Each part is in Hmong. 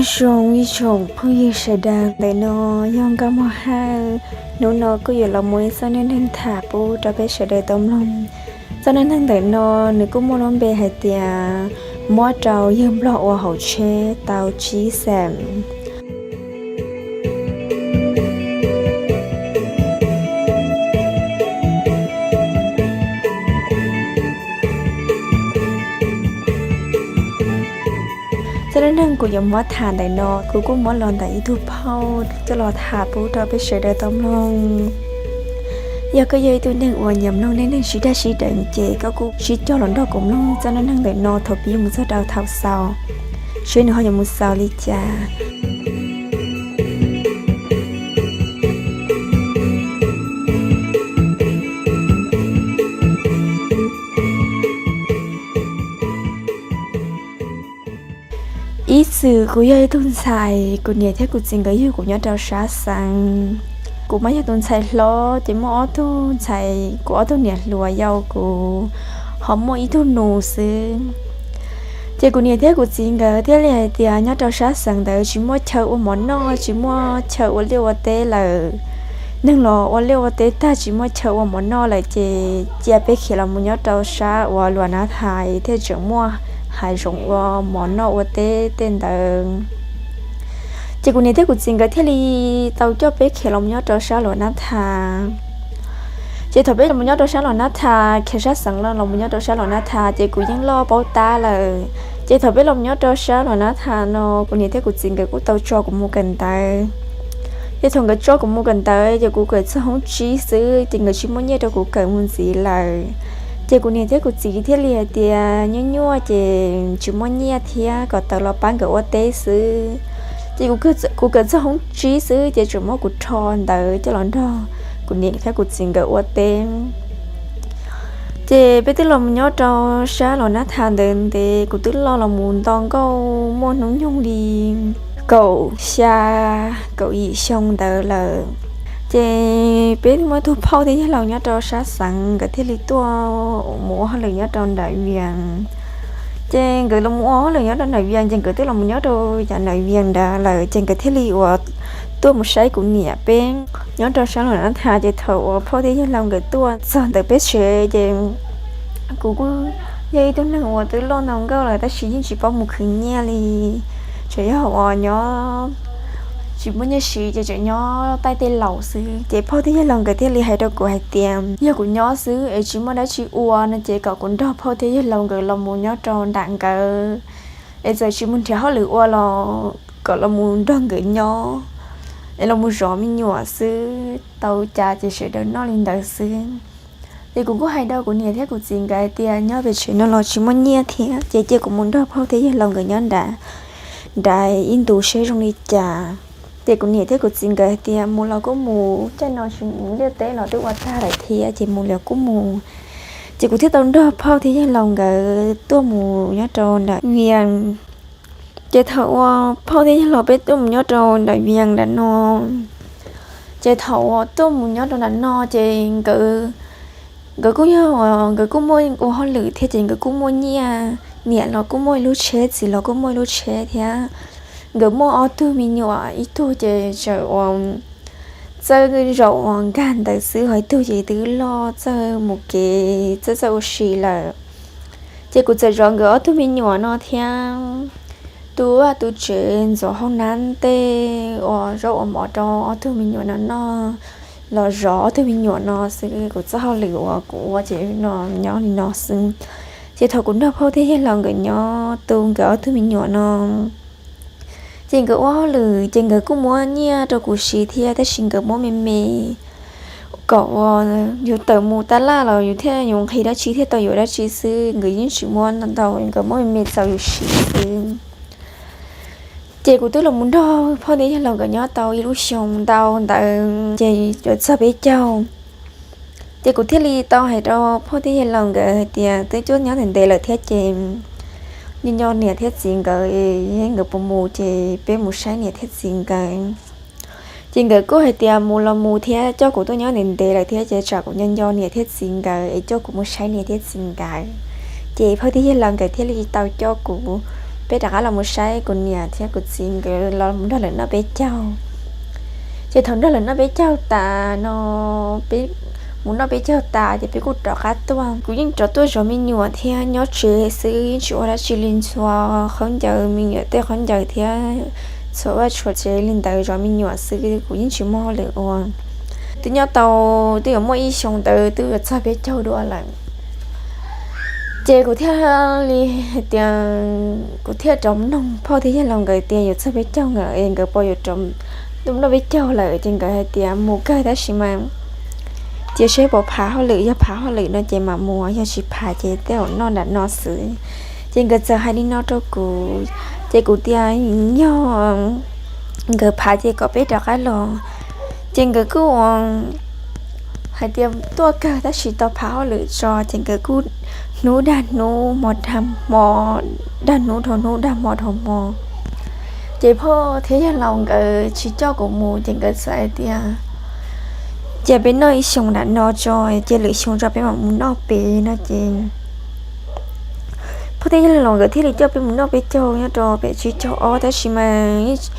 Zoo ib tsoom phooj ywg sawv daws, ntawm no yog Nkauj Mog Hawj. Hnub no kuj yuav los muaj ib txoj neej neeg tham pub rau peb sawv daws tau mloog. Txoj neej neeg ntawm no nws kuj muaj lub npe hais tias mob rau yawg Nplog ua hauv tsheb tau tsib xeem. Txoj neej neeg kuv yuav muab tham ntawm no kuv kuj muab los ntawm ib tug phauj coj los tham pub rau peb sawv daws tau mloog. Yog koj yog ib tug neeg uas nyiam mloog neej neeg sib daj sib deev ces koj kuj sib cog los nrog kuv mloog txoj neej neeg ntawm no thaum pib mus txog rau thaum xaus, seb nws ho yuav mus xaus li cas. Ib txwm kuv yog ib tug ntxhais, kuv niam thiab kuv txiv nkawd yug kuv nyob rau sab xeev. Kuv mas yog tus ntxhais hlob ces muaj ob tug ntxhais, kuv ob tug niam hluas yau kuv, ho muaj ib tug nus xwb. Ces kuv niam thiab kuv txiv nkawd thiaj li hais tias nyob rau sab xeev ntawd tsis muaj chaw ua mov noj, tsis muaj chaw ua liaj ua teb lawm. Neeg los ua liaj ua teb tag tsis muaj chaw ua mov noj lawm ces cia peb khiav los mus nyob rau sab uas Luam Nab Thas thiaj tseem muaj hav zoov ua mov noj ua teb tej ntawd. Ces kuv niam thiab kuv txiv nkawd thiaj li tau coj peb khiav los mus nyob rau sab Luam Nab Thas. Ces thaum peb los mus nyob rau sab Luam Nab Thas, khiav sab xeev los los mus nyob rau sab Luam Nab Thas ces kuv yeej loj paub tab lawm. Ces thaum peb los mus nyob rau sab Luam Nab Thas no kuv niam thiab kuv txiv nkawd kuj tau tso kuv mus kawm ntawv. Ces thaum nkawd tso kuv mus kawm ntawv ces kuv kawm txog hoob tsib xwb ces nkawd tsis muaj nyiaj rau kuv kawm mus ntxiv lawm. Ces kuv niam thiab kuv txiv thiaj li hais tias nyuaj nyuaj ces tsis muaj nyiaj thiab kom tawm los pab nkawd ua teb xwb. Ces kuv kawm txog hoob tsib xwb ces tseem muab kuv rho ntawd coj los nrog kuv niam thiab kuv txiv nkawd ua teb. Ces peb twb los mus nyob rau sab Luam Nab Thas ntawd ntev, kuv twb loj los mus nto nkauj muaj hnub nyoog li kaum xya, kaum yim xyoo ntawd lawm. Ces peb muaj ib tug phauj thiab yawg laus nyob rau sab xeev, nkawd thiaj li tuaj mus ua hauj lwm nyob rau nram Vias. Ces nkawd los mus ua hauj lwm nyob rau nram Vias ces nkawd twb los mus nyob rau yav nram Vias nrad lawm ces nkawd thiaj li uas tuaj mus saib kuv niam peb nyob rau sab Luam Nab Thas. Ces thaum uas phauj thiab yawg laus nkawd tuaj txog ntawm peb tsev ces kuv kuj yog ib tug neeg uas twb loj ntau nkauj lawm tab sis yeej tsis paub mus khwv nyiaj li, tseem yog uas nyob tsis muaj nyiaj siv ces tseem nyob taij tej laus xwb. Ces phauj thiab yawg laus nkawd thiaj li hais rau kuv hais tias yog kuv nyob xwb es tsis muaj dab tsi ua no ces kom kuv nrog phauj thiab yawg laus nkawd los mus nyob rau nram nkawd, es txawm tsis mus nrhiav hauj lwm ua los kom los mus nrog nkawd nyob, es los mus zov me nyuam xwb, tau cas ces sawv daws noj li ntawd xwb. Ces kuv kuj hais rau kuv niam thiab kuv txiv nkawd hais tias nyob pem tsev no los tsis muaj nyiaj thiab ces cia kuv mus nrog phauj thiab yawg laus nkawd nyob nram nrad ib ntus seb zoo li cas. Ces kuv niam thiab kuv txiv nkawd hais tias mus los kuj mus, caij no tsis mus liaj teb los twb ua tag lawm thiab ces mus los kuj mus. Ces kuv thiaj tau nrog phauj thiab yawg laus nkawd tuaj mus nyob rau nram Vias. Ces thaum uas phauj thiab yawg laus peb tuaj mus nyob rau nram Vias nram no, ces thaum uas tuaj mus nyob rau nram no ces nkawd, nkawd kuj yog, nkawd kuj muaj ua hauj lwm thiab ces nkawd kuj muaj nyiaj, niam los kuj muaj ib lub tsheb, txiv los kuj muaj ib lub tsheb thiab. Nkawd muaj ob tug me nyuam, ib tug ces txawm uas txawj zaum uas nkag ntawd xwb, ho ib tug ces twb loj txawj mus kev, txawj txawj ua si lawm. Ces kuv txawm zov nkawd ob tug me nyuam no thiab. Tu vaj tu tsev, ntxuav hauv nab tej, ua zaub ua mov rau ob tug me nyuam no noj, los zov ob tug me nyuam no xwb. Kuv txoj hauj lwm uas kuv ua ces no nyob li no xwb. Ces thaum kuv nrog phauj thiab yawg laus nkawd nyob tu nkawd ob tug me nyuam no, ces nkawd ua hauj lwm ces nkawd kuj muab nyiaj rau kuv siv thiab, tab sis nkawd muab me me, kom uas yus tawm mus taj laj los yus thiaj yuav nqhis dab tsi thiaj tau yuav dab tsi xwb, nkawd yeej tsis muab ntau, nkawd muab me me txaus yus siv xwb. Ces kuv twb los mus nrog phauj thiab yawg laus nkawd nyob tau ib lub xyoo ntau ntawd ces yuav txog peb caug. Ces kuv thiaj li tau hais rau phauj thiab yawg laus nkawd hais tias twb tuaj nyob ntev ntev lawm thiab ces nco nco niam thiab txiv nkawd, nkawd puas mus ces peb mus saib niam thiab txiv nkawd. Ces nkawd kuj hais tias mus los mus thiab, coj kuv tuaj nyob ntev ntev lawm thiab ces tsam kuv nco nco niam thiab txiv nkawd es coj kuv mus saib niam thiab txiv nkawd. Ces phauj thiab yawg laus nkawd thiaj li tau coj kuv peb rov qab los mus saib kuv niam thiab kuv txiv nkawd los mus nrog lawv noj peb caug. Ces thaum nrog lawv noj peb caug tas no, peb mus noj peb caug tas ces peb kuj rov qab tuaj. Kuv yeej rov tuaj zov me nyuam thiab nyob tsev xwb, yeej tsis ua dab tsi li, ntxhua khaub ncaws, me nyuam tej khaub ncaws thiab txhua vaj txhua tsev li ntawd, zov me nyuam xwb, kuv yeej tsis muaj hauj lwm ua. Twb nyob tau twb yuav muaj ib xyoo ntawd twb yuav txog peb caug dua lawm. Ces kuv thiaj li hais tias, kuv thiaj rov noog phauj thiab yawg laus nkawd tias yuav txog peb caug lawm es nkawd puas yuav rov noj peb caug lawm, ces nkawd hais tias mus kawg tab sis mas cia seb puas phav hauj lwm, yog phav hauj lwm no ces mam mus, yog tsis phav ces tej zaum noj nram no xwb. Ces nkawd txawm hais li no rau kuv, ces kuv tias yog nkawd phav ces kom peb rov qab los. Ces nkawd kuj hais tias tuaj kawg tab sis tau phav hauj lwm tso, ces nkawd kuj hnub dag hnub, hmo dag hmo, dag hnub dhau hnub, dag hmo dhau hmo. Ces phauj thiab yawg laus nkawd tsis coj kuv mus, ces nkawd txawm hais tias cia peb noj ib xyoos nram no tso, cia lwm xyoo tso peb mam mus noj pem no ces phauj thiab yawg laus nkawd thiaj li coj peb mus noj peb caug nyob rau pem tsib caug ob, tab sis mas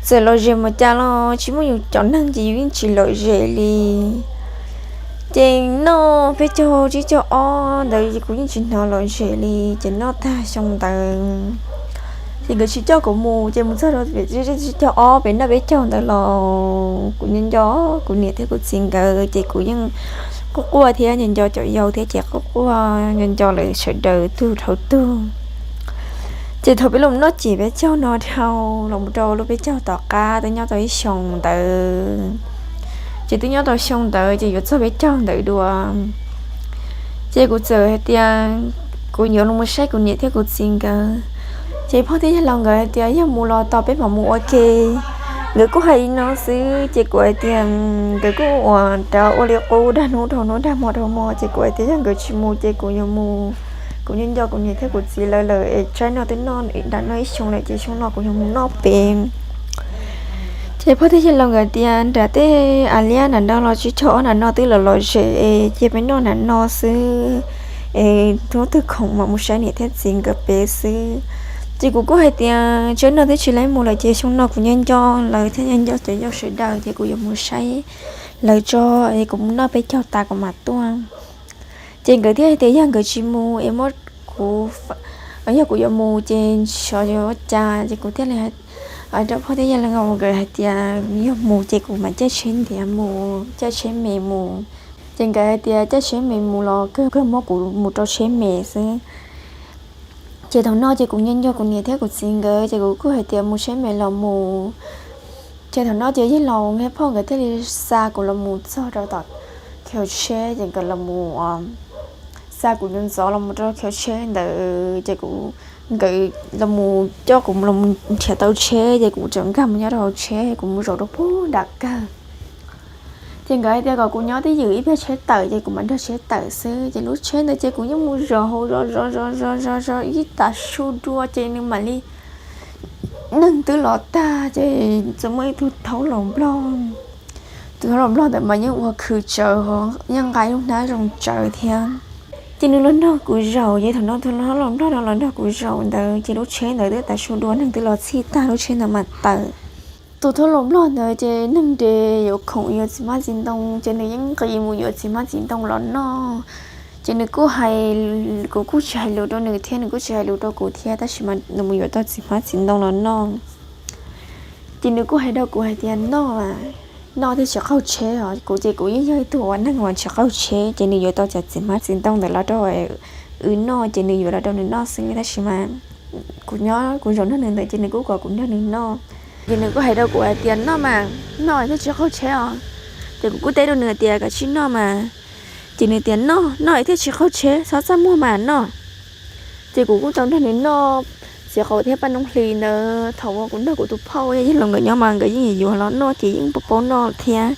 txawm lom zem mus cas los tsis muaj yus cov neeg ces yus yeej tsis lom zem li. Ces noj peb caug tsib caug ob ntawd kuv yeej tsis hnov lom zem li, ces noj tag xyoo ntawd ces nkawd tsis coj kuv mus, ces mus txog rau pem tsib caug ob pem noj peb caug ntawd los kuv nco nco kuv niam thiab kuv txiv nkawd, ces kuv yeej quaj quaj thiab nco nco cov yau thiab ces quaj quaj nco nco lawv sawv daws tug dhau tug. Ces thaum peb los noj cim peb caug no dhau los mus rau lub peb caug tom qab twb nyob tau ib xyoos ntawd, ces twb nyob tau xyoo ntawd ces yuav txog peb caug ntawd dua. Ces kuv txawm hais tias kuv yuav los mus saib kuv niam thiab kuv txiv nkawd. Ces phauj thiab yawg laus nkawd hais tias yog mus los tos peb mam mus ua ke. Nkawd kuj hais li no xwb, ces kuv hais tias nkawd kuj ua rau ua li qub dag hnub dhau hnub, dag hmo dhau hmo, ces kuv hais tias yog nkawd tsis mus ces kuv yuav mus. Kuv nco nco kuv niam thiab kuv txiv lawv lawm es tsaib no twb noj nram no ib xyoos lawm ces xyoo no kuv yuav mus noj pem. Ces phauj thiab yawg laus nkawd tias nram tej a liab nram no los tsib caug ob nram no twb los lom zem es cia peb noj nram no xwb es hnub twg khoom mam mus saib niam thiab txiv nkawd pem xwb. Ces kuv kuj hais tias tsaib no twb tsis laib mus lawm ces xyoo no kuv nco nco lawv thiab nco nco cov yau sawv daws ces kuv yuav mus saib lawv tso es kuv mus noj peb caug tas kuv mam tuaj. Ces nkawd thiaj hais tias yog nkawd tsis mus es muab kuv, yog kuv yuav mus ces xyov yuav ua cas, ces kuv thiaj li hais rau phauj thiab yawg laus nkawd hais tias yog mus ces kuv mam caij tsheb ntiav mus, caij tsheb me mus. Ces nkawd hais tias caij tsheb me mus los kawg kawg muab kuv mus rau tsheb me xwb. Ces thaum no ces kuv nco nco kuv niam thiab kuv txiv nkawd ces kuv kuj hais tias mus tsheb me los mus. Ces thaum no ces yawg laus thiab phauj nkawd thiaj li xa kuv los mus txog rau tom khiv tsheb, ces nkawd los mus xa kuv ntxov ntxov los mus rau khiv tsheb ntawd, ces kuv, nkawd los mus coj kuv los nrhiav tau tsheb, ces kuv tseem nkag mus nyob rau hauv tsheb, kuv mus zaum rau pem nram kawg. Ces nkawd hais tias kom kuv nyob twj ywm ib pliag tsheb tawm ces kuv mam nrog tsheb tawm xwb. Ces lub tsheb ntawd ces kuv yeej mus zaum hauv zov zov zov zov zov zov ib tag su dua ces nws mam li, neeg twb los tag ces txawm muaj ib tug thaub laus nplog. Tus thaub laus nplog ntawd mas yeej ua khw tsawv, yeej nqa ib lub hnab zoo tsawv thiab. Ces nws los nrog kuv zaum, ces thaum no tus thaub laus nplog no los nrog kuv zaum ntawd ces lub tsheb ntawd twb tas su dua, neeg twb los txhij tag lub tsheb ntawd mam tawm. Tus thaub laus nplog ntawd ces neeg nres yuav khoom yuav txiv hmab txiv ntoo ces nws yeej nqis mus yuav txiv hmab txiv ntoo los noj. Ces nws kuj hais, kuv kuj tsis hais lus rau nws thiab nws kuj tsis hais lus rau kuv thiab, tab sis mas nws mus yuav tau txiv hmab txiv ntoo los noj. Ces nws kuj hais rau kuv hais tias noj, noj thiaj tsis qaug tsheb os. Kuv ces kuv yeej yog ib tug ua neeg uas tsis qaug tsheb, ces nws yuav tau cov txiv hmab txiv ntoo ntawd los rau wb noj, ces nws yuav los rau nws noj xwb, tab sis mas kuv nyob kuv zaum nrog nws ntawd ces nws kuj kom kuv nrog nws noj. Ces nws kuj hais rau kuv hais tias noj mas, noj thiaj tsis qaug tsheb os. Ces kuv kuj teb rau nws tias koj sim noj mas. Ces nws tias noj, noj thiaj tsis qaug tsheb, txhob txaj muag mas noj. Ces kuv kuj tau nrog nws noj txiv qaub thiab paj noob hlis ntawd. Thaum uas kuv nrog kuv tus phauj yawg laus nkawd nyob mas nkawd yeej yuav los noj ces yeej paub noj thiab.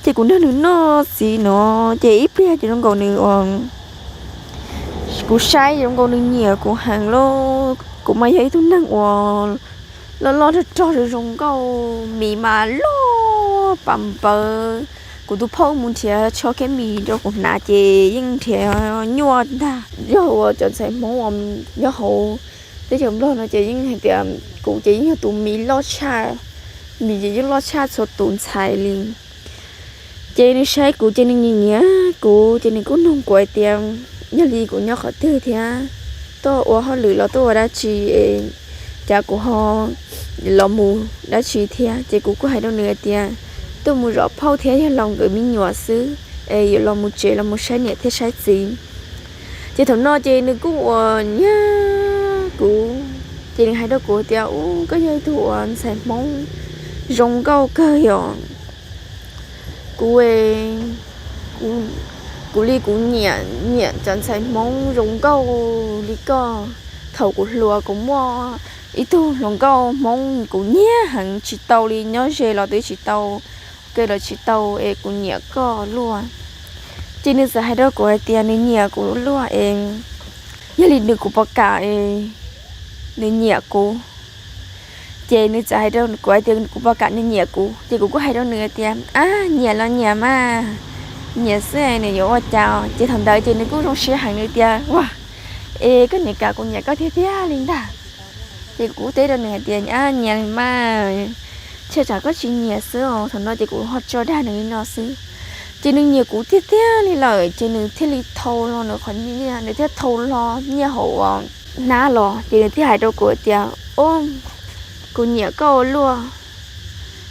Ces kuv nrog nws noj txiv no, ces ib pliag ces zoo nkaus nws ua, kuv saib zoo nkaus nws nyiam kuv heev lawm. Kuv mas yog ib tug neeg uas loj loj rog rog zoo zoo nkauj, mis mas loj pas npawv. Kuv tus phauj mus nrhiav tsho keb mis rau kuv hnav ces yeej nrhiav nyuaj ntag. Yog ua cov ntxhais Hmoob uas nyob hauv Teb chaws Nplog no ces yeej hais tias kuv ces yeej yog tus miv loj tshaj, miv ces yeej loj tshaj txhua tus ntxhais li. Ces nws saib kuv ces nws nyiam nyiam kuv ces nws kuj nug kuv hais tias yog li kuv nyob qhov twg thiab tuaj ua hauj lwm los tuaj ua dab tsi, cas kuv ho los mus dab tsi thiab. Ces kuv kuj hais rau nws hais tias tuaj mus zov phauj thiab yawg laus nkawd me nyuam xwb, es yuav los mus tsev los mus saib niam thiab saib txiv. Ces thaum no ces nws kuj ua nyiam kuv, ces nws hais rau kuv tias, Ub, koj yog ib tug uas ntxhais Hmoob zoo nkauj kawg yom. Kuv, kuv li kuv nyiam nyiam cov ntxhais Hmoob zoo nkauj li koj. Thaum kuv hluas kuv muaj ib tug hluas nkauj Hmoob kuv nyiam heev, tsis tau li, nyob ze los twb tsis tau, ua ke los tsis tau, es kuv nyiam koj luaj. Ces nws txawm hais rau kuv hais tias nws nyiam kuv luaj es yog li nws kuv puas kam, nws nyiam kuv. Ces nws txawm hais rau kuv hais tias kuv puas kam nws nyiam kuv, ces kuv kuj hais rau nws hais tias, Ab, nyiam los nyiam mas, nyiam xwb nws yuav ua cas. Ces thaum ntawd ces nws kuj zoo siab heev, nws tias, Ua, es koj niam kam kuv nyiam koj tiag tiag li ntag. Ces kuv kuj teb rau nws hais tias, Ab, nyiam li mas, ntshai tsam koj tsis nyiam xwb os. Thaum no ces kuv ho tso dag nws li no xwb. Ces nws nyiam kuv tiag tiag li lawm ces nws thiaj li thau los nws qhov nyiaj, nws thiaj thau los nyiaj hauv hnab los ces nws thiaj hais rau kuv tias, Ub, kuv nyiam koj ua luaj,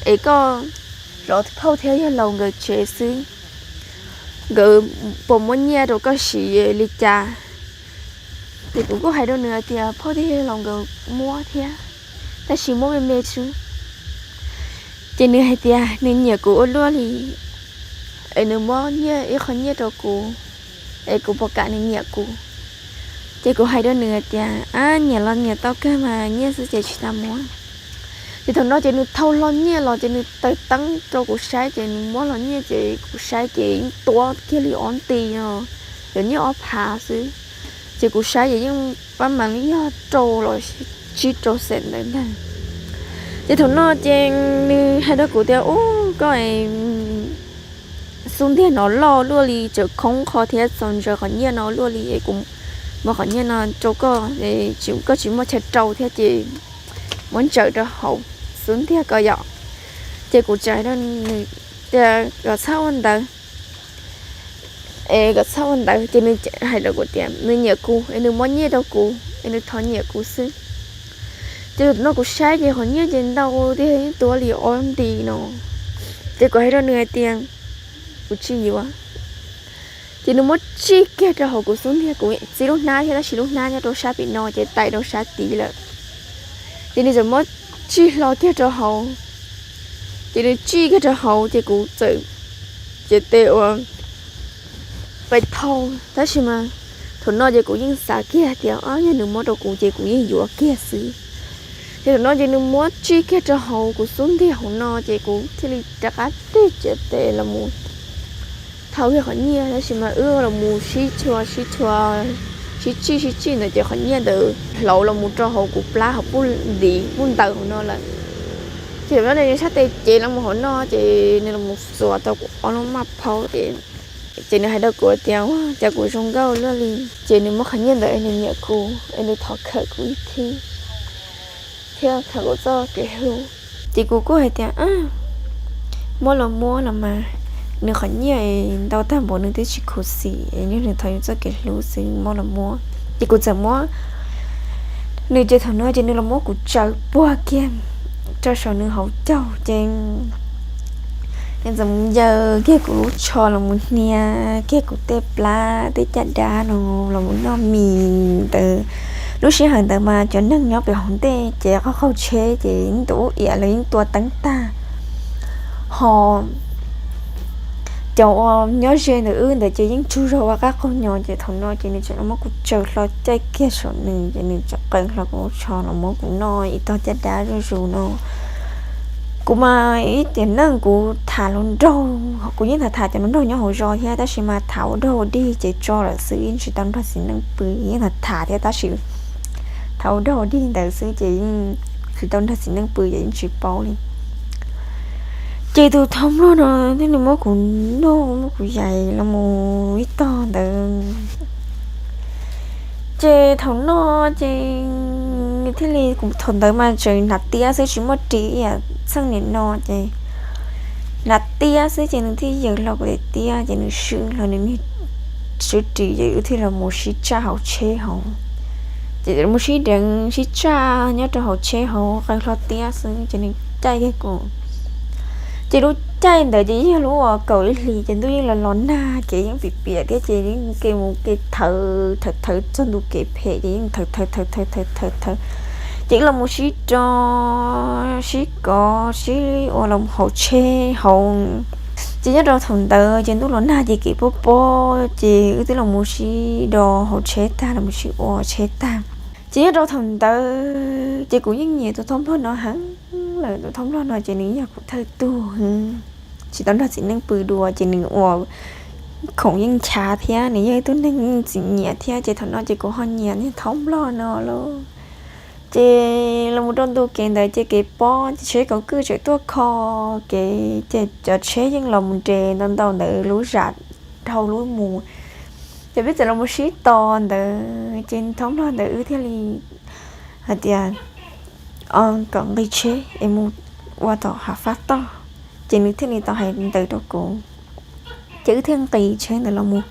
es koj zov phauj thiab yawg laus nkawd tsev xwb, nkawd puas muab nyiaj rau koj siv li cas? Ces kuv kuj hais rau nws hais tias phauj thiab yawg laus nkawd muab thiab, tab sis muab me me xwb. Ces nws hais tias nws nyiam kuv ua luaj li, es nws muab nyiaj, ib qho nyiaj rau kuv, es kuv puas kam nws nyiam kuv. Ces kuv hais rau nws hais tias, Ab, nyiam los nyiam tau kawg mas, nyiaj xwb ces tsis tas muab. Ces thaum no ces nws thau hlo nyiaj los ces nws taws teeb rau kuv saib, ces nws muab hlo nyiaj ces kuv saib ces yeej tuab kiag li ob nti no, yog nyiaj ob phav xwb. Ces kuv saib ces yeej pab mas yog rau los tsib rau xees ntawd ntag. Ces thaum no ces nws hais rau kuv tias, Ub, koj xub ntiag no loj luaj li, tseem khoob qho thiab txaus ntsaws qhov nyiaj no luaj li, es kuv muab qhov nyiaj no rau koj, koj tsis muaj chaw rau thiab ces muab ntsaws rau hauv xub ntiag ko yom. Ces kuv txawm hais rau nws tias kom txhob ua ntawd, es kom txhob ua ntawd. Ces nws hais rau kuv tias nws nyiam kuv es nws muab nyiaj rau kuv es nws thov nyiam kuv xwb. Ces no kuv saib ces qhov nyiaj ces ntau tiag, yeej tuab li ob nti no. Ces kuv hais rau nws hais tias kuv tsis yuav. Ces nws muab tsij kiag rau hauv kuv xub ntiag, kuv txib lub hnab thiab tab sis lub hnab nyob rau sab pem no ces tais rau sab tid lawm. Ces nws txawm muab tsij hlo kiag rau hauv. Ces nws tsij kiag rau hauv ces kuv txawm cev tes ua pais thau, tab sis mas thaum no ces kuv yeej xav kiag tias yog nws muab rau kuv ces kuv yeej yuav kiag xwb. Ces thaum no ces nws muab tsij kiag rau hauv kuv xub ntiag hauv no ces kuv thiaj li rov qab tig cev tes los mus thau kiag qhov nyiaj, tab sis mas wb los mus sib tshua sib tshua, sib tsij sib tsij ntawd ces qhov nyiaj ntawd hlauv los mus rau hauv kuv plab hauv ntiv puj ntaws hauv no lawm. Ces thaum no nws sab tes cev los mus hauv no ces nws los mus xuas tau kuv ob lub maj phaub ces, ces nws hais rau kuv tias, Ua cas kuv zoo nkauj luaj li. Ces nws muab qhov nyiaj ntawd es nws nyiam kuv es nws thov khawm kuv ib thib thiab khawm kuv txoj kev hlub. Ces kuv kuj hais tias, Muab los muab los mas, nws qhov nyiaj ntau tag npaum nws twb tsis khuv xim, nws thov yus txoj kev hlub xwb, muab los muab. Ces kuv txawm muab nws, ces thaum no ces nws los muab kuv tsaws puag kiag rau saum nws hauv caug ces nws txawm mus ncaws kiag kuv lub tsho los mus hnia kiag kuv tej plab tej caj dab no los mus noj mis ntawd. Lub sij hawm ntawd mas cov neeg nyob pem hauv ntej ces qaug qaug tsheb ces yeej tus ub iam los yeej tua teeb tag. Ho cov uas nyob ze ntawm wb ntawd ces yeej tsaug zog ua qab qaug nyo, ces thaum no ces nws tseem los muab kuv tsaws hlo caij kiag saum nws ces nws tseem qees hlo kuv lub tsho los muab kuv noj ib tog caj dab zuj zus no. Kuv mas ib tiam neej kuv tham hluas nraug, kuv yeej tham tham cov hluas nraug nyob hauv zos thiab, tab sis mas tham ua dog ua dig ces tso lawm xwb, yeej tsis tau nrog txiv neej pw. Yeej tham tham thiab tab sis tham ua dog ua dig ntawd xwb ces yeej tsis tau nrog txiv neej pw ces yeej tsis paub li. Ces tus thoj nplog no thiaj li muab kuv noj muab kuv yais los mus ib tog ntawd. Ces thaum no ces Thiaj li kuv thaum ntawd mas tseem hnav tiab xwb tsis muaj ris ib yam txheej niam no ces hnav tiab xwb ces nws thiaj yaws hlo kuv daim tiab ces nws swb hlo nws niag tswv ris ces wb thiaj los mus sib tsaj hauv tsheb hauv. Ces mus sib deev sib tsaj nyob rau hauv tsheb hauv qw hlo tiab xwb ces nws caij kiag kuv. Ces lub caij ntawd ces yog lub uas kaum ib hlis ces ntuj yeej los los nag kev yeej piam piam thiab ces yeej ke mus ke thawv thawv thawv txog ntu kev phem ces yeej thawv thawv thawv thawv thawv thawv thawv. Ces wb los mus sib ro sib kov sib ua los hauv tsheb hauv. Ces nyob rau thaum ntawd ces ntuj los nag ces kev pob pob ces wb twb los mus sib do hauv tsheb tag los mus sib ua tsheb tag. Ces nyob rau thaum ntawd ces kuv yeej nyiam tus thab nplog no heev lawm, tus thab nplog no ces nws yog kuv thawj tug heev. Tsis tau nrog txiv neej pw dua ces nws ua khoom yeej nchav thiab nws yog ib tug neeg yeej txom nyem thiab ces thaum no ces kuv ho nyiam niag thab nplog no lawm. Ces los mus rau ntu kev ntawd ces kev pob ces tsheb kaum kwj tseem tuaj kho kev ces cov tsheb yeej los mus nres ntau ntau ntawd lub zam dhau lub mus. Ces peb txawm los mus sib tos ntawd ces thab nplog ntawd wb thiaj li hais tias kom nqis tsheb es mus ua tom hav fab toj. Ces nws thiaj li tau hais ntawd rau kuv. Ces wb thiaj nqis tsheb ntawd los mus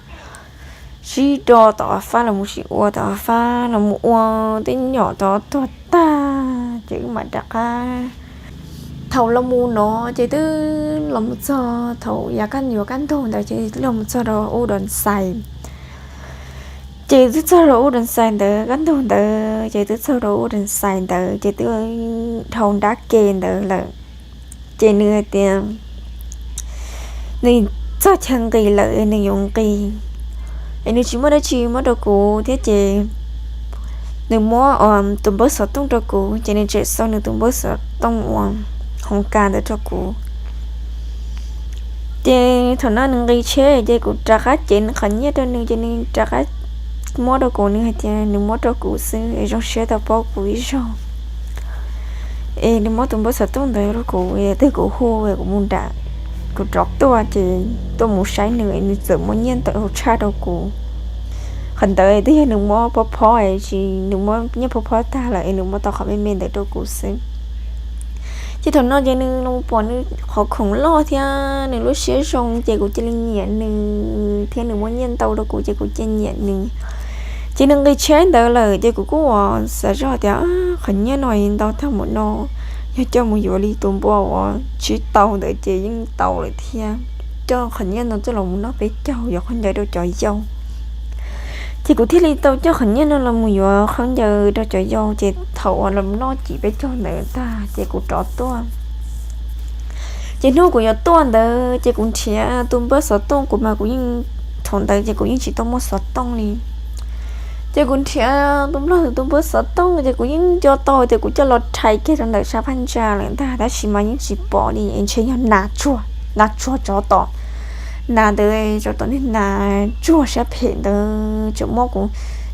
sib do tom hav fab los mus sib ua tom hav fab los mus ua tej nyom tod tuag tag ces wb mam rov qab. Thaum los mus no ces twb los mus txog thaum yav kaj yuav kaj ntug ntawd ces twb los mus txog rau ub Doos Xais. Ces twb txog rau ub Doos Xais ntawd kaj ntug ntawd ces twb txog rau ub Doos Xais ntawd ces twb dhau nrab ke ntawd lawm. Ces nws hais tias nws txog chaw nqis lawm nws yuav nqis es nws tsis muaj dab tsi muab rau kuv thiab ces nws muab tus npawb xov tooj rau kuv ces nws tseem xa nws tus npawb xov tooj uas hoo kas ntawd rau kuv. Ces thaum no nws nqis tsheb ces kuv rov qab cev nws qhov nyiaj rau nws ces nws rov qab muab rau kuv, nws hais tias nws muab rau kuv xwb es zoo siab tau paub kuv ib zaug. Es nws muab tus npawb xov tooj ntawd rau kuv, twb kuv hu kuv mus nram, kuv rov tuaj ces tuaj mus saib nws es nws txawm muab nyiaj ntau tshaj rau kuv. Qhov ntawd twb yog nws muab phob phob es nws muab nyiaj phob phob tag lawm es nws muab tau qhov me me ntawd rau kuv xwb. Ces thaum no ces nws los pom nws qhov khoom loj thiab nws lub siab zoo ces kuv cia li nyiam nws thiab nws muab nyiaj ntau rau kuv ces kuv cia nyiam nws. Ces nws nqis tsheb ntawd lawm ces kuv kuj ua xav zoj tias qhov nyiaj no ntau tag npaum no, yog coj mus yuav li tus npua uas tsis tau ntawd ces yeej tau lawm thiab. Coj qhov nyiaj no coj los mus noj peb caug yuav khaub ncaws rau cov yau. Ces kuv thiaj li tau coj qhov nyiaj no los mus yuav khaub ncaws rau cov yau ces thaum uas los noj cim peb caug ntawd tag ces kuv rov tuaj. Ces hnub kuv yuav tuaj ntawd ces kuv nrhiav tus npawb xov tooj, kuv mas kuv yeej, thaum ntawd ces kuv yeej tsis tau muaj xov tooj li. Ces kuv nrhiav tus nplog tus npawb xov tooj ces kuv yeej nco tau tias kuv coj los rhais kiag rau ntawm sab phab ntsa lawm ntag tab sis mas yeej tsis pom li es ntshe yog nas tsuag, nas tsuag tsov tom, nas ntawd tsov tom niag nas tsuag sab phem ntawd tseem muab kuv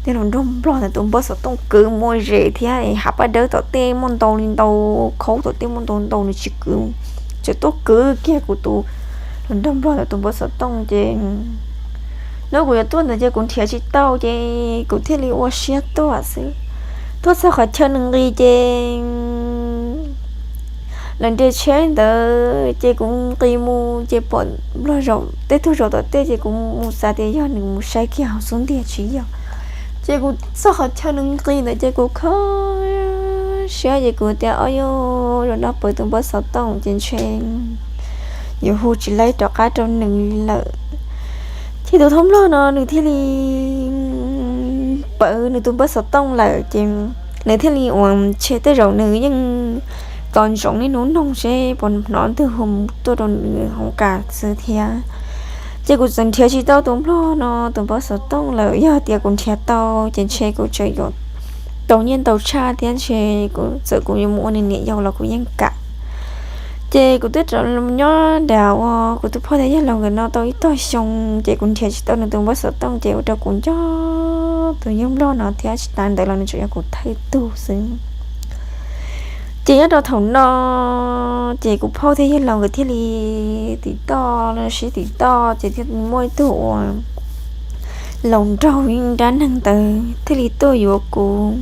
tej los nrog nplog ntawd tus npawb xov tooj kwv muaj zes thiab es hav paj dawb tom tej muaj ntau li ntau, khaub tom tej muaj ntau ntau nws tsis kwv, tseem tuaj kwv kiag kuv tus, los nrog nplog ntawd tus npawb xov tooj ces hnub kuv yuav tuaj ntawd ces kuv nrhiav tsis tau ces kuv thiaj li ua siab tuaj xwb. Tuaj txog qhov chaw nws nqis ces lawv nres tsheb ntawd ces kuv nqis mus ces pom nplog zaum tej tug zaum tom tej ces kuv mus xav tias yog nws mus saib kiag hauv xub ntiag tsis yog. Ces kuv txog qhov chaw nws nqis ntawd ces kuv kho siab ces kuv tias o yog zaum no pawv tus npawb xov tooj ces ntshe yuav hu tsis laib rov qab rau nws lawm. Ces tus thab nplog no nws thiaj li pawv nws tus npawb xov tooj lawm ces nws thiaj li ua ntshe tej zaum nws yeej tos ntsoov niaj hnub noog seb puas hnov twg hu tuaj rau nws hauv kas xwb thiab. Ces kuv txawm nrhiav tsis tau tus nplog no tus npawb xov tooj lawm, yog tias kuv nrhiav tau ces ntshe kuv tseem yuav tau nyiaj ntau tshaj thiab ntshe kuv txawm kuv yuav mus ua nws niam yau los kuv yeej kam. Ces kuv twb nyob nram ua kuv tus phauj thiab yawg laus nkawd no tau ib tog xyoo ces kuv nrhiav tsis tau nws tus npawb xov tooj ces ua rau kuv nco tus yawg nplog no thiab tsis tas ntawd los nws tseem yog kuv thawj tug xwb. Ces nyob rau thaum no ces kuv phauj thiab yawg laus nkawd thiaj li tim toj los sib tim toj ces thiaj muaj ib tug ua laus nraug yeej nrab neeg ntawd thiaj li tuaj yuav kuv.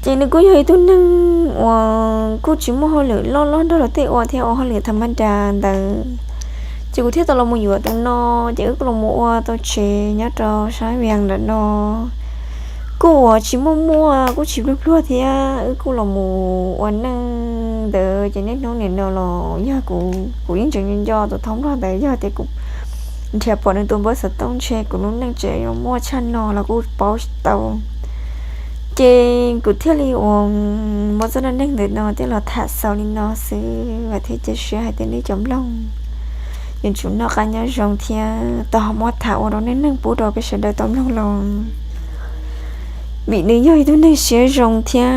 Ces nws kuj yog ib tug neeg uas kuj tsis muaj hauj lwm loj loj nrog luag tej ua thiab, ua hauj lwm tham ma das ntawd. Ces kuv thiaj tau los mus yuav tus no, ces wb kuj los mus ua tau tsev nyob rau sab Vias ntawm no. Kuj uas tsis muaj muaj kuj tsis pluag pluag thiab, wb kuj los mus ua neej ntawd. Ces niaj hnub nim no los yog kuv, kuv yeej tseem nco tus thoob nplog ntawd, yog tias kuv nrhiav pom nws tus npawb xov tooj ntshe kuv lub neej tseem yuav muaj tshaj no los kuj paub tsis tau. Ces kuv thiaj li uas muab txoj dab neeg ntawm no coj los tham xaus li no xwb, vam thiab cia siab hais tias nej cov mloog yuav tsum noj qab nyob zoo thiab tau ho muab tham ua rau nej neeg pub rau peb sawv daws tau mloog los. Vim nws yog ib tug neeg siab zoo thiab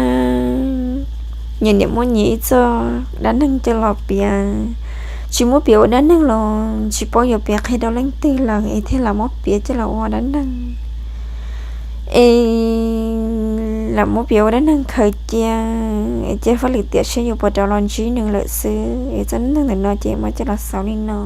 nyias niam muab nyias ib txoj dab neeg coj los piav. Tsis muab piav ua dab neeg los tsis paub yuav piav qhia rau leej twg lawm es thiaj lam muab piav coj los ua dab neeg, es lam muab piav ua dab neeg khaws cia, es cia faj lwm tiam seb yuav puas rov los ntsib nws lawm xwb. Es txoj dab neeg ntawm no ces muab coj los xaus li no.